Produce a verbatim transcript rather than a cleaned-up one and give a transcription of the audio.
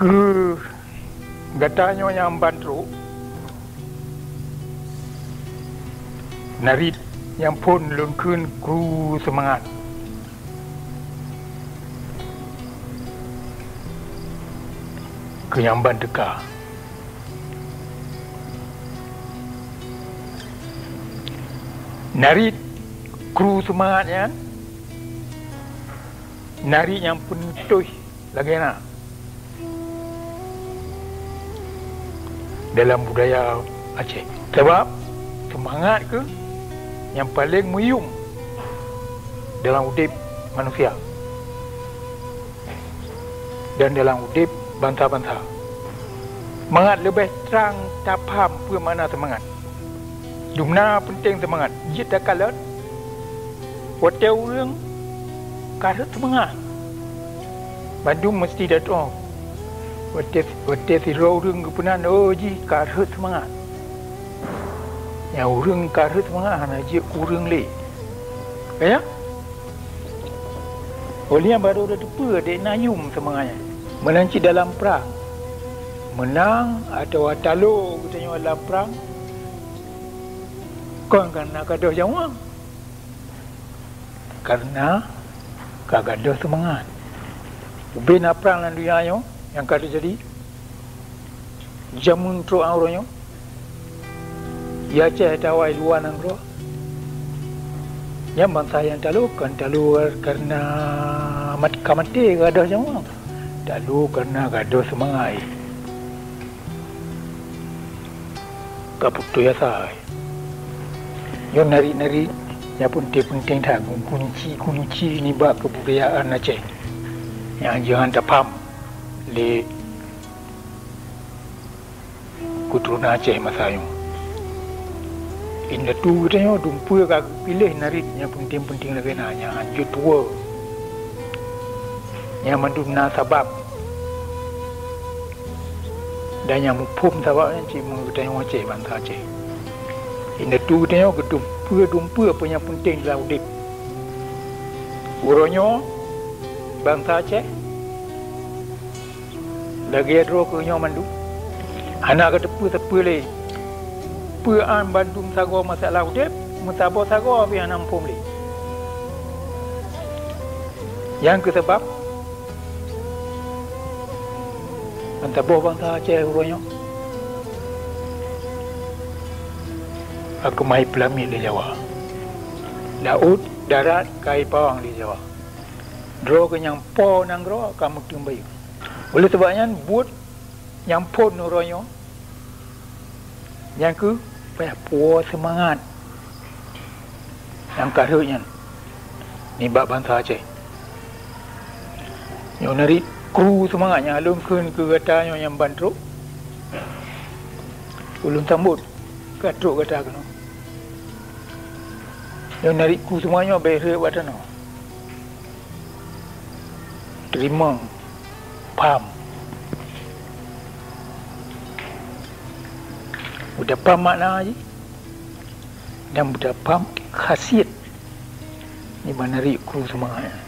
Keu gata nyoe nyang ban trok, narit nyang phon lôn kheun kru seumangat keu nyang ban teuka. Narit kru seumangat nyan, narit nyang peuntoh lagée na dalam budaya Aceh. Sabab seumangat kheueh nyang paleng meuyuem dalam udeb manusia dan dalam udeb bansa-bansa. Mangat leubeh trang tapham peue makna seumangat, dumna peunteng seumangat. Jeuet takalon, watée ureuëng ka rhot seumangat, bandum meuseuti datong. Watée, watée sidroe ureuëng geupeunan, oh, jih ka rhot seumangat. Nyang ureuëng ka rhot seumangat hana jeuet keu ureuëng lé. Ka nyan? Óh lheueh nyan barô tateupeue dek na yuem seumangat nyan. Meunan cit dalam prang, meunang atawa talo geutanyoe lam prang, kon kareuna gadôh nyawöng, kareuna ka gadôh seumangat. Ubé na prang lam donya nyoe nyang ka teujadi, jameun trok uroe nyoe, ya Aceh atawa luwa nanggroe, nyan bansa nyang talo kon talo kareuna mat-, ka maté gadôh nyawöng, talo kareuna gadôh seumangat. Ka putus asa. Nyoe narit-narit nyang peunteng-peunteng that, kunci-kunci nibak keubudayaan Aceh nyang jeuet tapham lé keuturonan Aceh masa nyoe. Indatu geutanyoe dumpeue ka geupiléh narit nyang peunteng-peunteng lagée na nyang hanjeuet tuwoe. Nyang mandum na sabab. Dan nyang muphom sabab nyan cit meunyoe geutanyoe Aceh, bansa Aceh. Indatu geutanyoe geudumpeue-dumpeue peue nyang peunteng dalam udeb. Uroe nyoe bansa Aceh lagée droe keu nyoe mandum, hana geuteupeue-teupeue lé peue án bandum sagoe masalah udeb, meusaboh sagoe pih hana muphom lé. Nyang keuh sabab ban saboh bansa Aceh uroe nyoe ka keumah ipeulamiet lé Jawa. Laôt, darat ka ipawang lé Jawa. Droe keu nyang po nanggroe ka meuteumbayeue. Oleh sabab nyan, buet nyang phon uroe nyoe, nyan keuh payah puwoe seumangat nyang ka rhot nyan nibak bansa Aceh. Nyoe narit kru seumangat nyang lôn kheun keu gata nyoe nyang ban trok. Ulôn sambot ka trok gata keunoe. Nyoe narit kru seumangat nyoe bék rhot bak tanoh. Teurimong, pham. Beutapham makna jih dan beutapham khasiat nibak narit kru seumangat nyan.